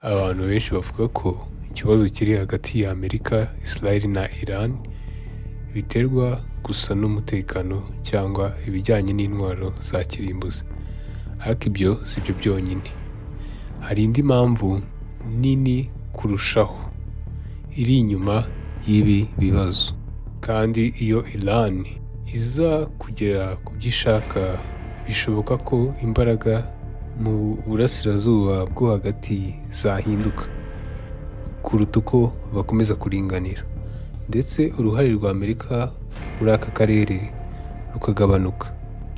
Abantu benshi bavuga ko ikibazo kiri hagati ya Amerika, Israel na Iran biterwa gusa n'umutekano cyangwa ibijyanye n'intwaro za kirimbuzi. Ariko ibyo si byo byonyine. Hari indi mpamvu nini kurushaho iri inyuma y'ibi bibazo. Kandi iyo Iran iza kugera ku byo ishaka, bishoboka ko imbaraga mu Burasirazuba bwo Hagati zahinduka kuruta uko bakomeza kuringanira, ndetse uruhare rwa Amerika muri aka karere rukagabanuka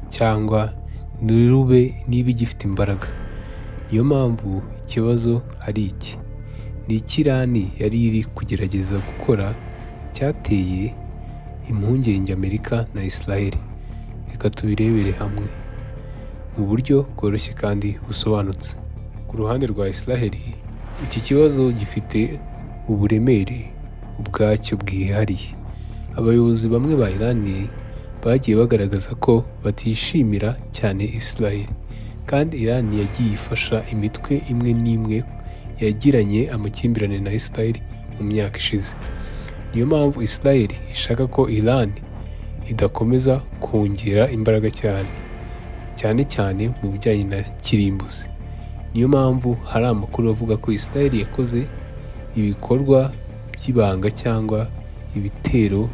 cyangwa ntirube niba igifite imbaraga. Niyo mpamvu ikibazo ari iki: ni iki Iran yari iri kugerageza gukora cyateye impungenge Amerika na Israel? Reka tubirebere hamwe mu buryo bworoshye kandi busobanutse. Ku ruhande rwa Israel, iki kibazo gifite uburemere ubwacyo bwihariye. Abayobozi bamwe ba Iran bagiye bagaragaza ko batishimira cyane Israel, kandi Iran yagiye ifasha imitwe imwe n'imwe yagiranye amakimbirane na Israel mu myaka ishize. Niyo mpamvu Israel ishaka ko Iran idakomeza kongera imbaraga cyane, cyane cyane mu bijyanye na kirimbuzi. Niyo mpamvu hari amakuru avuga ko Israel yakoze ibikorwa by'ibanga cyangwa ibitero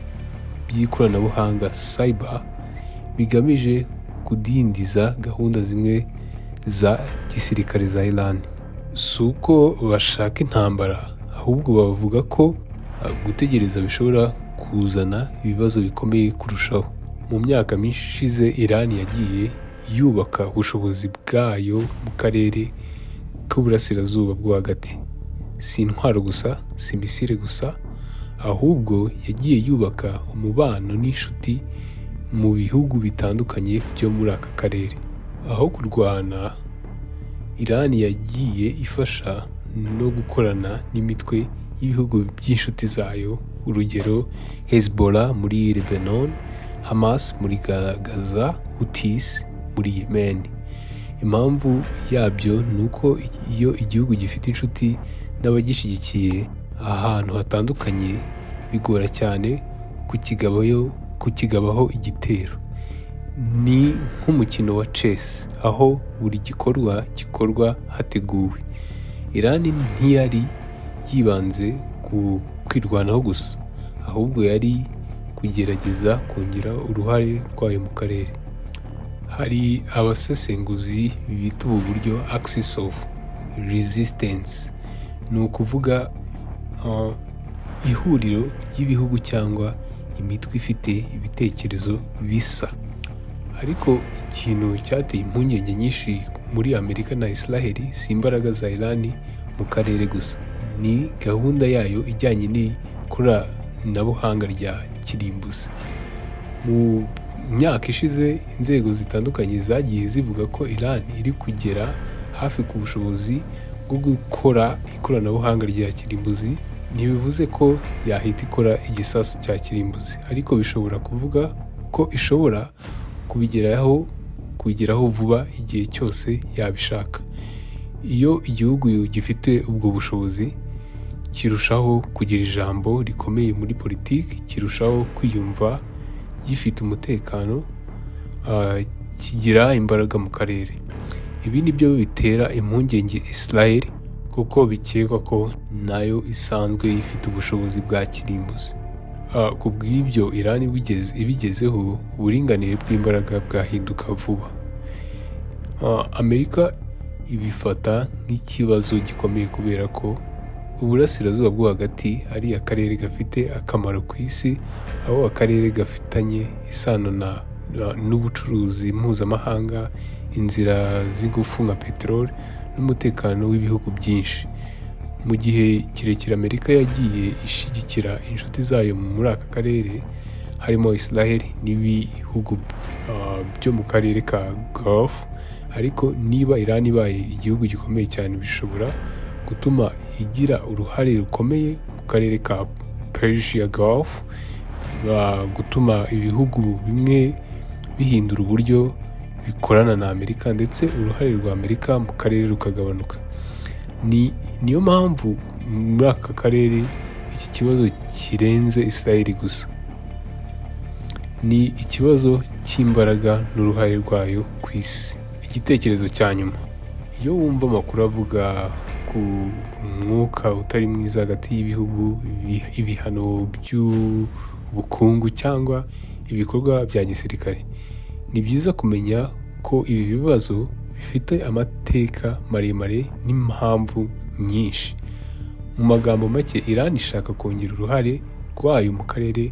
by'ikoranabuhanga, cyber, bigamije kudindiza gahunda zimwe za gisirikare za Iran. Si uko bashaka intambara, ahubwo bavuga ko gutegereza bishobora kuzana ibibazo bikomeye kurushaho. Mu myaka myinshi ishize, Iran yagiye yubaka ubushobozi bwayo mu karere k'Uburasirazuba bwo Hagati. Si intwaro gusa, si missile gusa, ahubwo yagiye yubaka umubano n'inshuti mu bihugu bitandukanye byo muri aka karere. Aho kurwana, Iran yagiye ifasha no gukorana n'imitwe y'ibihugu by'inshuti zayo, urugero Hezbollah muri Lebanon, Hamas muri Gaza, Houthis muri Yemen. Impamvu yabyo ni uko iyo igihugu gifite inshuti n'abagishyigikiye ahantu hatandukanye, bigora cyane kukigabaho igitero. Ni nk'umukino wa chess aho buri gikorwa gikorwa hateguwe. Iran ntiyari yibanze ku kwirwanaho gusa, ahubwo yari kugerageza kongera uruhare rwayo mu karere. Hari abasesenguzi bita ubu buryo axis of resistance, ni ukuvuga ihuriro ry'ibihugu cyangwa imitwe ifite ibitekerezo bisa. Ariko ikintu cyateye impungenge nyinshi muri Amerika na Israel si imbaraga za Iran mu karere gusa, ni gahunda yayo ijyanye n'ikoranabuhanga rya kirimbuzi. Mu myaka ishize, inzego zitandukanye zagiye zivuga ko Iran iri kugera hafi ku bushobozi bwo gukora ikoranabuhanga rya kirimbuzi. Ntibivuze ko yahita ikora igisasu cya kirimbuzi, ariko bishobora kuvuga ko ishobora kubigeraho vuba igihe cyose yabishaka. Iyo igihugu gifite ubwo bushobozi, kirushaho kugira ijambo rikomeye muri politiki, kirushaho kwiyumva gifite umutekano, kigira imbaraga mu karere. Ibi ni byo bitera impungenge Israel, kuko bikekwa ko nayo isanzwe ifite ubushobozi bwa kirimbuzi. Ku bw'ibyo, Iran ibigezeho, uburinganire bw'imbaraga bwahinduka vuba. Amerika ibifata nk'ikibazo gikomeye kubera ko Uburasirazuba bwo Hagati ari akarere gafite akamaro ku isi, aho akarere gafitanye isano n'ubucuruzi mpuzamahanga, inzira z'ingufu nka peteroli n'umutekano w'ibihugu byinshi. Mu gihe kirekire, Amerika yagiye ishyigikira inshuti zayo muri aka karere, harimo Israel n'ibihugu byo mu karere ka Gulf. Ariko niba Iran ibaye igihugu gikomeye cyane, bishobora gutuma igira uruhare rukomeye mu karere ka Persia Gulf, gutuma ibihugu bimwe bihindura uburyo bikorana na Amerika, ndetse uruhare rwa Amerika mu karere rukagabanuka. Niyo mpamvu muri aka karere iki kibazo kirenze Israel gusa. Ni ikibazo cy'imbaraga n'uruhare rwayo ku isi. Igitekerezo cya nyuma: iyo wumva amakuru avuga ku mwuka utari mwiza hagati y'ibihugu, ibihano by'ubukungu cyangwa ibikorwa bya gisirikare, ni byiza kumenya ko ibi bibazo bifite amateka maremare n'impamvu nyinshi. Mu magambo make, Iran ishaka kongera uruhare rwayo mu karere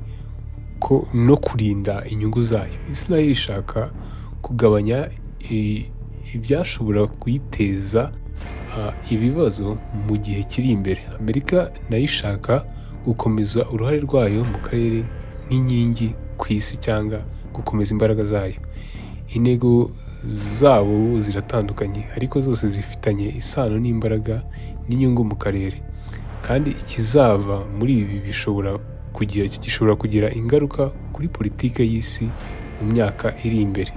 ko no kurinda inyungu zayo. Israel ishaka kugabanya ibyashobora kuyiteza ibibazo mu gihe kiri imbere. Amerika nayo ishaka gukomeza uruhare rwayo mu karere nk'inkingi ku isi cyangwa gukomeza imbaraga zayo. Intego zabo ziratandukanye, ariko zose zifitanye isano n'imbaraga n'inyungu mu karere, kandi ikizava muri ibi bishobora kugira ingaruka kuri politiki y'isi mu myaka iri imbere.